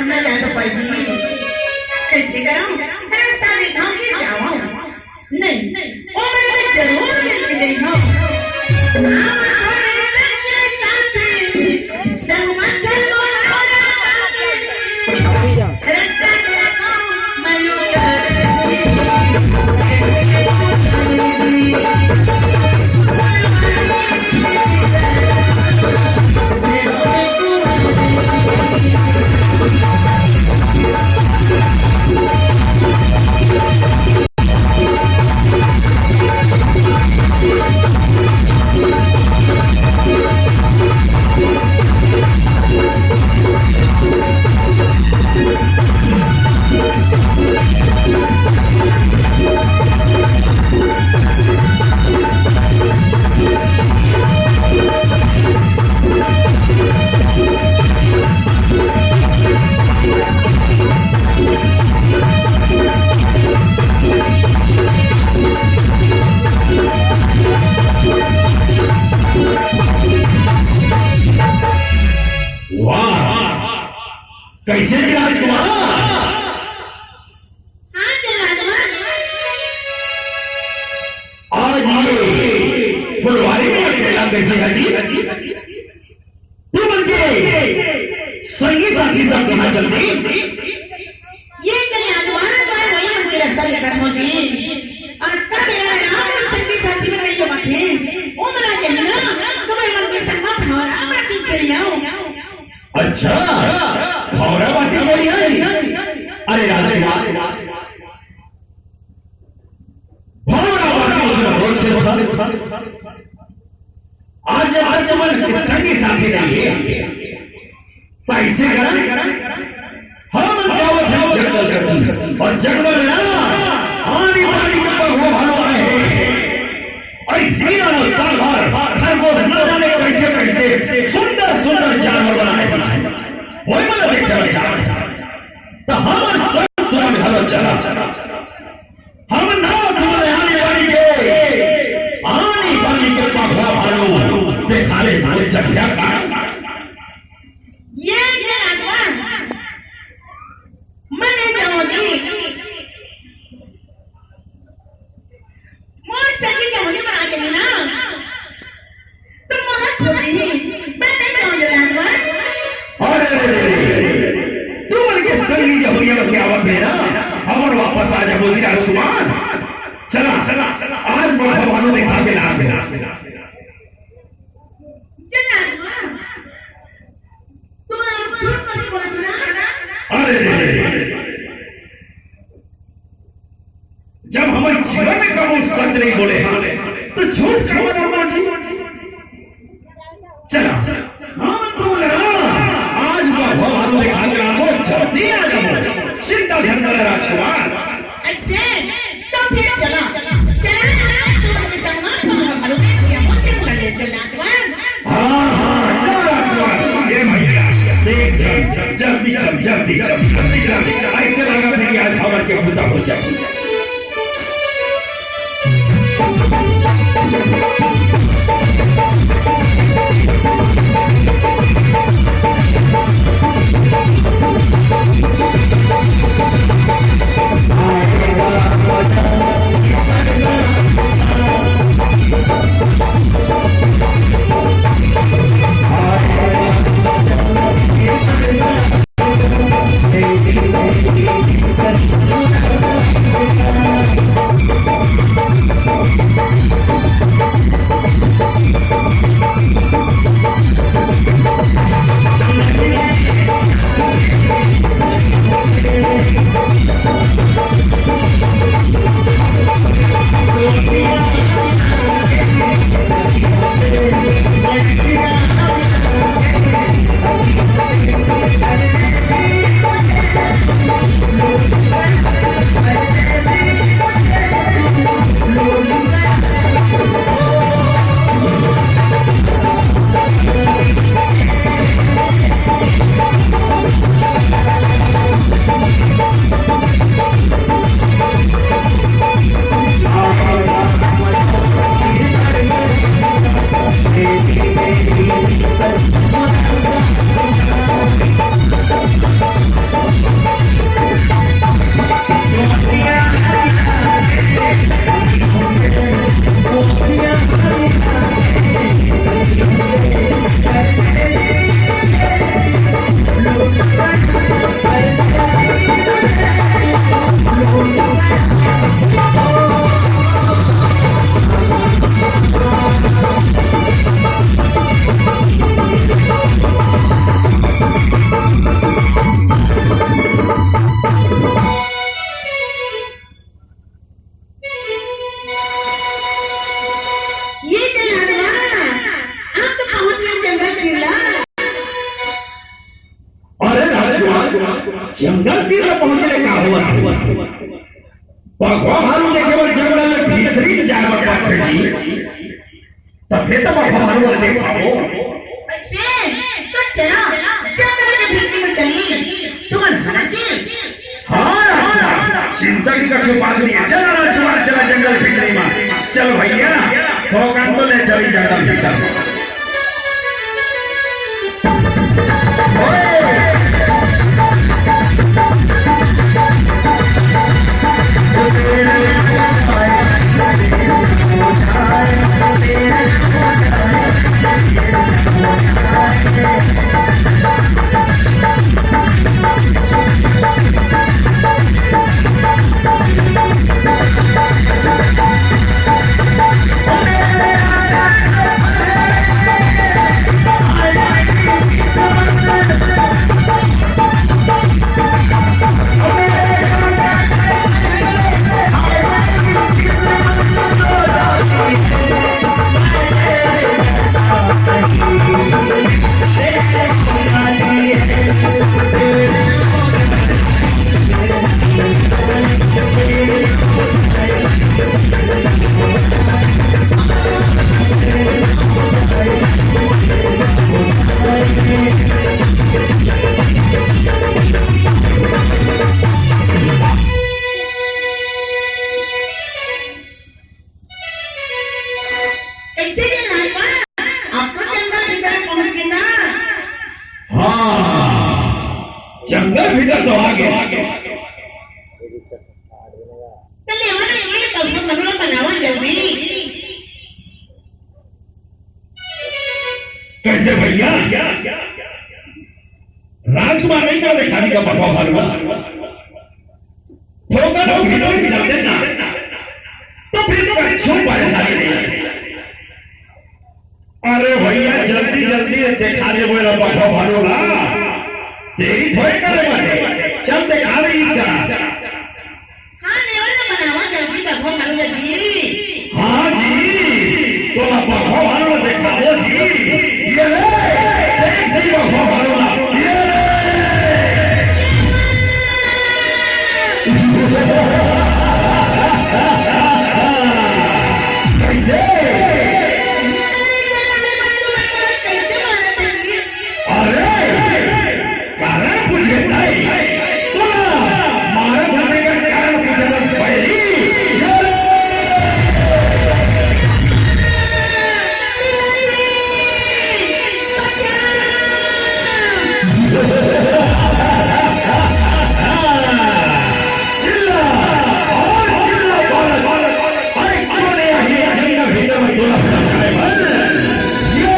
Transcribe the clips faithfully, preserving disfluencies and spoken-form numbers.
ना जाए तो परही। कइसे करंव? रस्ता देखाव के जावंव। नहीं, ओमन ला जरूर मिल के जइहंव। वाह, कइसे जी राजकुमार? हाँ, जल्लाद। आज ये फुलवारी में अकेला कइसे है जी? तुमन के संगी साथी सब कहाँ चल दे? ये जल्लाद, मैं वही मन के रस्ता देखत हंव जी। अउ कब मेरा राम अउ संगी साथी मन नइ आवत हे, ओमन आ जाही ना, त मैं मन के संग म भौंरा बांटी खेल आंव। अच्छा, भौंरा बांटी खेल आंव। अरे राजकुमार, भौंरा बांटी तो रोज खेलथन। आज जब तक तुमन के संगी साथी नइ हे, त अइसे करन, हमन जावत हन जंगल कती, अउ जंगल में ना आनी बानी के बघवा भालू आए हे। अरे हीरा अउ सांभर, खरगोश, ना जाने कइसे कइसे सुंदर सुंदर जानवर बनाए हे। वही मन देखे बर जावत हन। त हमन संग तुमन घलो चला। हम ना तुमन आनी बानी के, आनी बानी के बघवा भालू देखा ले, भालू चढ़िया का। ये, ये राजवा, मैं नइ जावंव जी। मोर संगी जब मुझे बना लेंगे ना, तुम मोला खोजी, मैं नइ जावंव जल्लाद। अरे, अरे, अरे, अरे, अरे, तुमन के संगी जब दुनिया में क्या आवत हे ना, हमन वापस आ जाबो जी राजकुमार। चला, चला, चला, आज बघवा भालू देखा के लान दे। जल्लाद, तुम झूठ नहीं बोलते ना? अरे, अरे, अरे, अरे, जब हमर जीवन में कभू सच नइ बोले हन, त झूठ काबर बोलबो जी? चला, हाँ, तुमन ला आज बघवा भालू देखा के लाबो, जल्दी आ जाबो, चिंता झन कर राजकुमार। अइसे? त फेर चला, चला, चला, तुमन के संग म बघवा भालू देख के आबो, चला, चला, चला। हाँ, हाँ, चल राजकुमार। ए भइया, देख, जल्दी, जल्दी चल, जल्दी चल, जल्दी चल। अइसे लागत हे कि आज हमर के बुता हो जाही। जंगल तीर में पहुंचने का हुआ था। बघवा भालू देखे बर जंगल में भीतरी में जाए बर पड़थे जी। तभे तो बघवा भालू ला देख पाबो। ऐसे तो चला, जंगल के भीतरी में चली। तुमन हना जी। हाँ राजकुमार, चिंता की कछु बात नहीं है। चला राजकुमार, चला जंगल भीतरी में। चल भैया, थोकन तो ले चली जंगल भीतर। कैसे के लालवा? अब तो जंगल भीतर पहुंच गए ना। हाँ, जंगल भीतर तो आ गए। तो लेवा ना जी, तब तो मनुला बनावा जल्दी। कैसे भैया? राजकुमार नहीं कर देखा दी का बकवा भरुआ। ठोकर और गिरोह चलते ना, तो फिर कछु परेशानी नहीं। अरे भैया, जल्दी जल्दी देखा दे बोला बकवा भरुआ। देरी थोड़े करे बाटे, चल देखा दे इसका। हाँ, लेवा ना बनावा जल्दी बघवा भालू जी। हाँ जी, तो ना बघवा भालू ना देखाबो जी। ये ले, देख जी बघवा भालू ना। ये ले। कैसे? कैसे मारा था जी? अरे, कारण पूछे नहीं। सुना, मारा धरने का कारण पूछे तो पहली। चिल्ला और चिल्ला भारत। अरे, कौन है ये जंगल भीतर में टोला फटा जाए? ये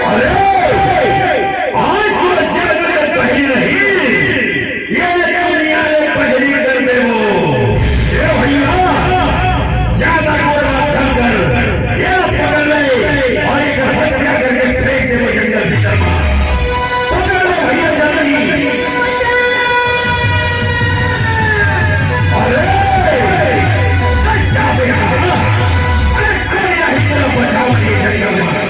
अरे, आज तो बस जंगल में पहली नहीं, ये दुनिया में पहली कर दे वो। ए भैया, ज्यादा गोलमाल मत कर, ये लो पकड़ ले और एक हत्या करके फेंक दे वो जंगल भीतर में। पकड़ लो भैया जल्दी। अरे, जा बे, अरे, कोई नहीं तेरा बचाव नहीं जंगल में।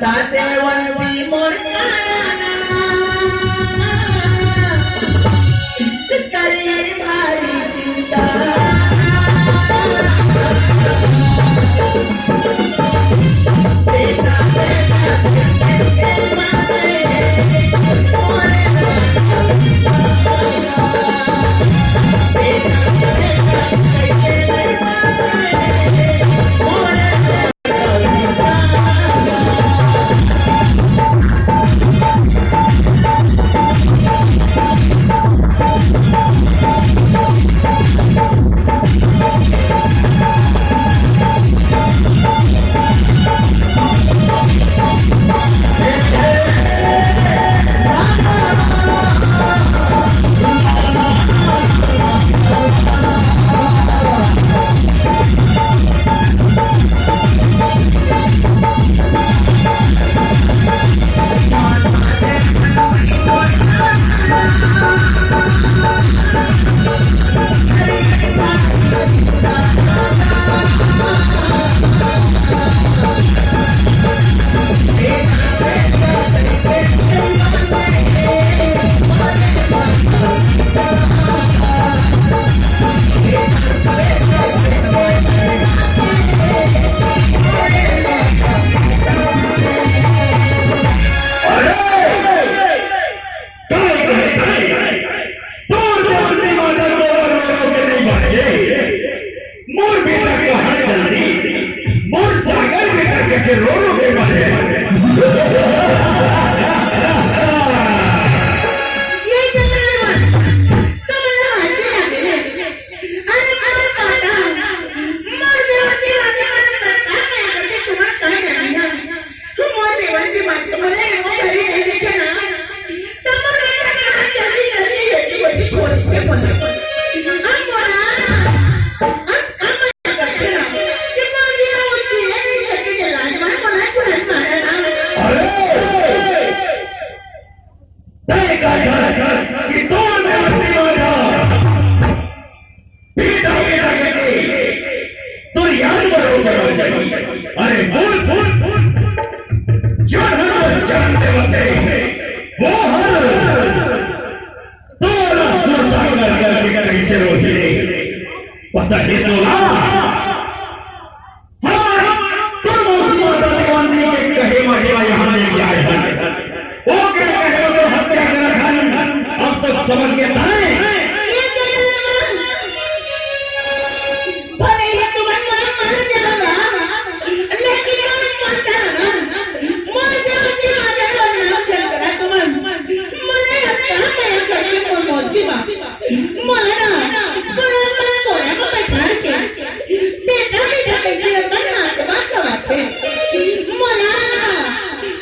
ताते वंती मोर काना, करी भारी चिंता। अरे! काय, काय, काय? तोर देवती माता गोबर रो रो के नहीं बाजे। मोर बेटा कहाँ जल्दी? मोर सागर बेटा के, के रो रो के बाजे। ये जमाना में तुम लोग हंसी ना दे। अरे, अरे, पाटा, मोर देवती माता का काम है, करके तुम्हारा काम है, भैया। मोर देवर के माथे मोला एको घरी नहीं देखे ना, त मोर बेटा कहाँ जल्दी जल्दी बेटी बेटी खोजते बोला। अब बोला, अब, अब मैं करते ना, कि मोर बिना वो जिए नहीं सके, जे लाज मान बोला, चल मारा ना। अरे! तय का दस कि तोर में मस्ती मारा। बेटा, बेटा करके तोर याद बरो जरूर जाई। अरे बोल, बोल, बोल। जो हर जान देवत है, वो हर तोला सुरता कर करके कैसे रोही रे। पता है तोला? हाँ, तो मौसी माता देवांती के कहे मटेरा यहाँ लेके आए हन। ओकरे कहे तो हत्या करत हन। अब तो समझ गए ताए। ये जगह भले ही तुमन मोला मार देहव ना, लेकिन मोर माता ना, मोर देवती माता के नाम चल करा तुमन। मोला हत्या मया करके मोर मौसी माँ। मोला ना, मोला, मोला कोरा में बैठार के, बेटा, बेटा कहिके अपन आत्मा खवाथे। मोला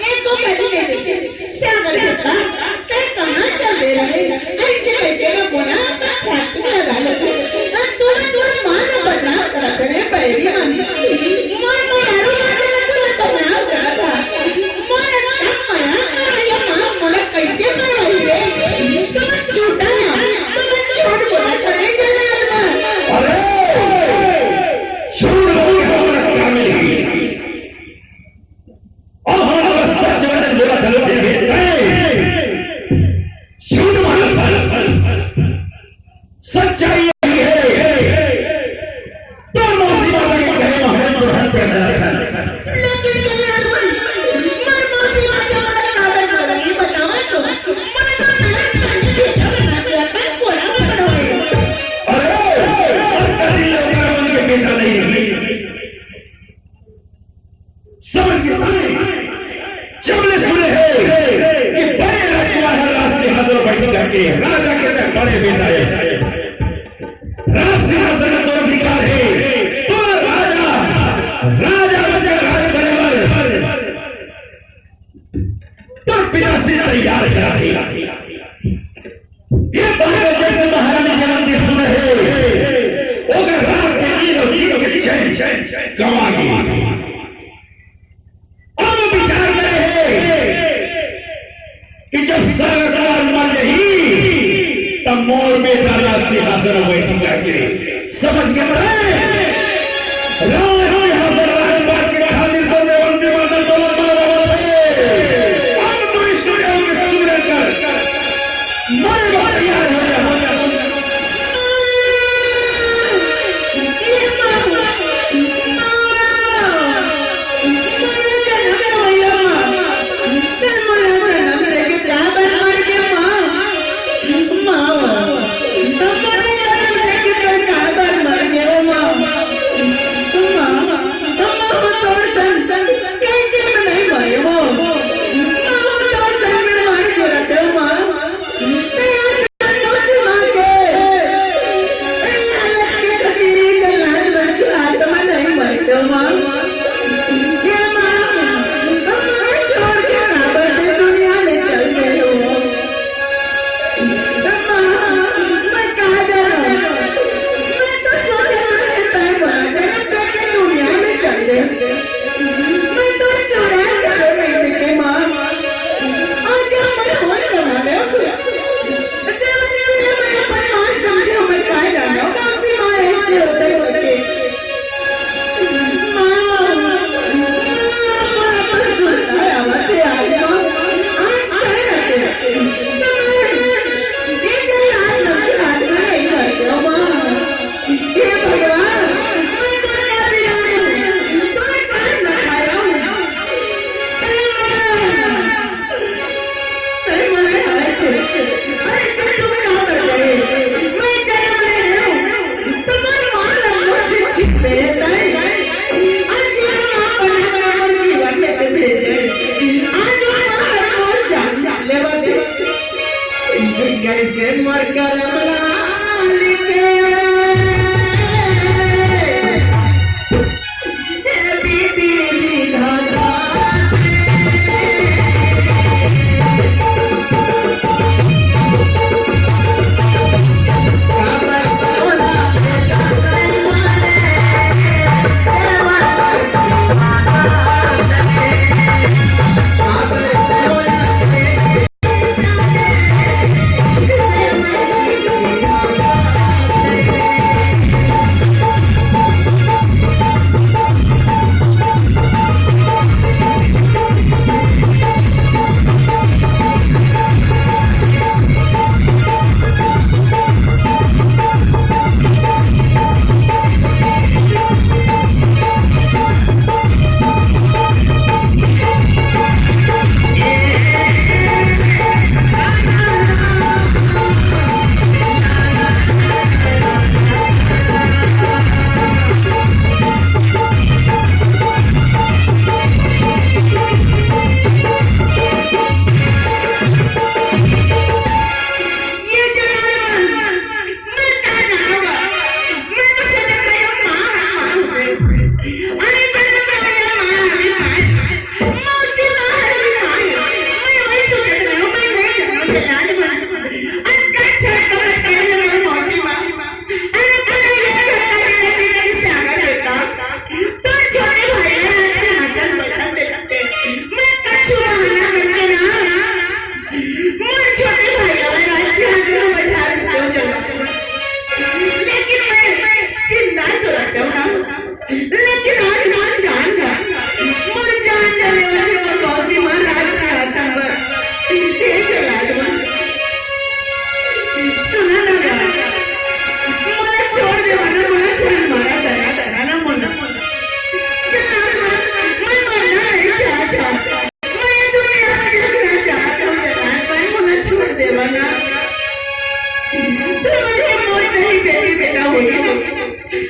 एको करी नहीं देखे। सागर बेटा, तैं कहाँ चल दे रहे? ऐसे कैसे मैं मोला छाती लगा लेते। और तू, तू माँ ला बदनाम करत रे, बैरी मन। मोर, मोर, अरे माँ ला तू बदनाम करत हा। मोर, मोर, मोर, ये माँ मोला कैसे करवाई रे? तुम झूठा है, तुम झूठ बोला था, नहीं चलना है तुम्हारा। अरे! झूठ बोल के हमारा क्या मिलेगी? और हमारा सच वचन बोला था, फिर भी नहीं। झूठ मारा था। सच्चाई यही है। तो मौसी माता के कहे में हमन तो हत्या करत हन। लेकिन ये लालवन, मोर मौसी माता के बारे में बतावा तो, मोर तो नाम पानी बेटा बना के अपन कोरा में पड़ोए। अरे, अब कभी लोग मन के बेटा नहीं है। समझ के आए? जब ले सुने हैं कि बड़े राजकुमार हर राज सिंहासन पर बैठ करके राजा के तक बड़े बेटा है। राज सिंहासन में तो अधिकार है, तो राजा, राजा बनकर राज करे बर तो पिता से तैयार करा है। ये बात जब से महारानी जन्म की सुने है, ओकर रात के नींद और दिन के चैन गवा गई। अब विचार करे है कि जब सारा सवाल मर गई, तब मोर बेटा राज सिंहासन बैठ करके समझ गया है। राज सिंहासन राजपाट के खातिर तो वंदे मातरम, तो वंदे मातरम।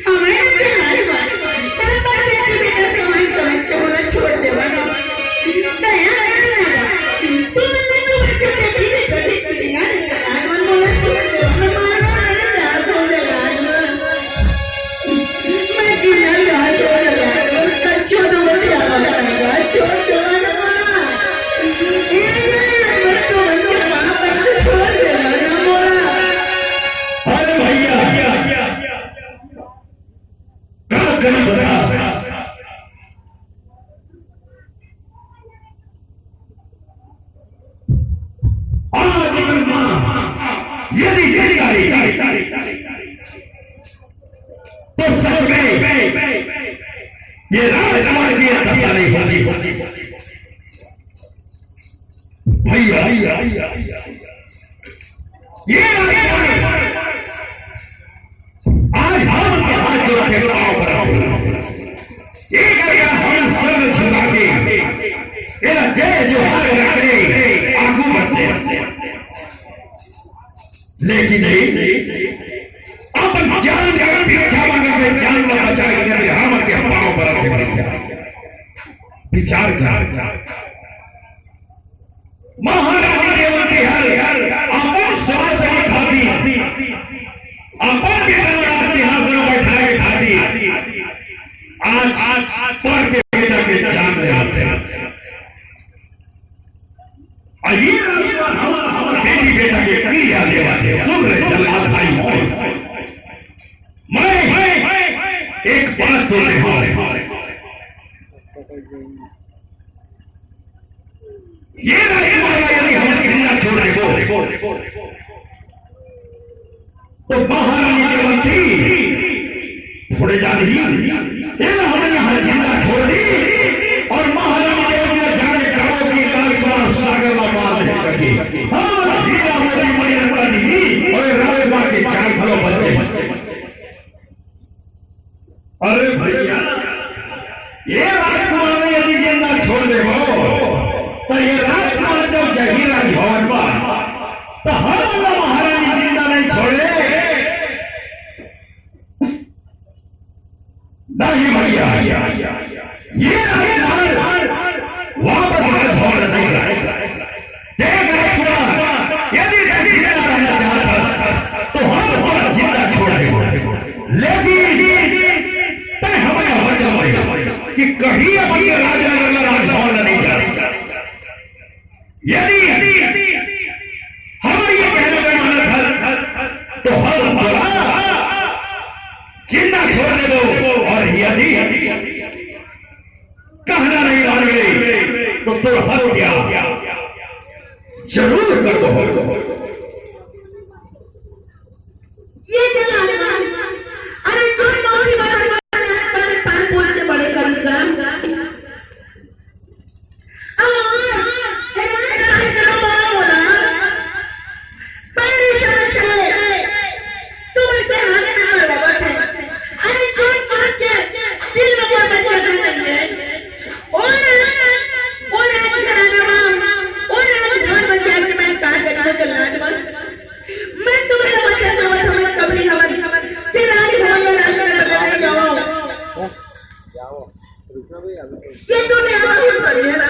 हमरे घर के लाज बा। तब पर बेटी बेटा समझ समझ के मोला छोड़ देवा ना। दया करे ना बा। तू मन ला तो बच्चे बेटी बेटा से खिया रे, आज मन मोला छोड़ देवा ना, मार मार मेरे चार सौ दे लाज बा। मैं जिंदा लाज हो लगा, कच्चो दो बतिया बता, छोड़ देवा ना बा। ये, ये, ये, मैं तो मन के बाप है, छोड़ देवा ना मोला। अरे भैया, का करी बता? आज अगर माँ यदि जिंदा रही, तो सच में ये राजकुमार की यह दशा नहीं होती। भैया, ये राजकुमार आज हम के हाथ जोड़ के पाँव पर आवे। एक अगर हम सर झुका के एला जय जोहार करके आगू बढ़ते। लेकिन नहीं, अपन जान का भिक्षा मांगा के जान ला बचा के हमर के पाँव पर आवे। विचार कर। महारानी देवती हर अपन स्वास के खातिर, अपन बेटा ला सिंहासन पर बैठाए के खातिर आज पर के बेटा के जान दे देथे। अउ ये राजकुमार हमर, हमर बेटी बेटा के क्रिया देवा थे। सुन रे जल्लाद भाई, मैं एक बात सोचे हँव। ये राजकुमार ला यदि हम जिंदा छोड़ देबो, तो महारानी देवती थोड़े जान ही ये हमन ला जिंदा छोड़ दी अउ महारानी देवती ला जाने कबो कि राजकुमार सागर ला मार नहीं सके। हम हीरा मोती मणि रत्न दी अउ राजकुमार के जान घलो बचे। अरे भैया, ये राजकुमार ला यदि जिंदा छोड़ देबो, तो ये राजकुमार जब जही राजभवन बा, तो हम ला महारानी जिंदा नहीं छोड़े। नहीं भैया, ये राजकुमार वापस राजभवन नहीं जाए। देख राजकुमार, यदि तू जिंदा रहना चाहत हस, तो हम तोला जिंदा छोड़ देबो। लेकिन तैं हमन ला वचन दे कि कभी अपन के राजनगर ला राजभवन ला नहीं जा। यदि हमर ये कहना के मानत हस, तो हम तोला जिंदा छोड़ देबो, अउ यदि कहना नहीं मानबे, तो तोर हत्या जरूर करबो। ये जलाल, अरे जो मौसी बड़ा बड़ा नाक बड़ा पान पूछ के बड़े करी का। अउ राज, राज का बड़ा बोला। पहली समझ के तुम इसके हाथ में मरवावत है। अरे चोट चोट के दिल में कोई बच्चा भी नहीं है। और, और राज घराना में, और राज घर में जाके मैं कहा करी तो जल्लाद में। मैं तुम्हें वचन देवत हूँ, कभी हम, कि राज भवन में राज में बदल नहीं जाओ। ये दुनिया बहुत बड़ी है।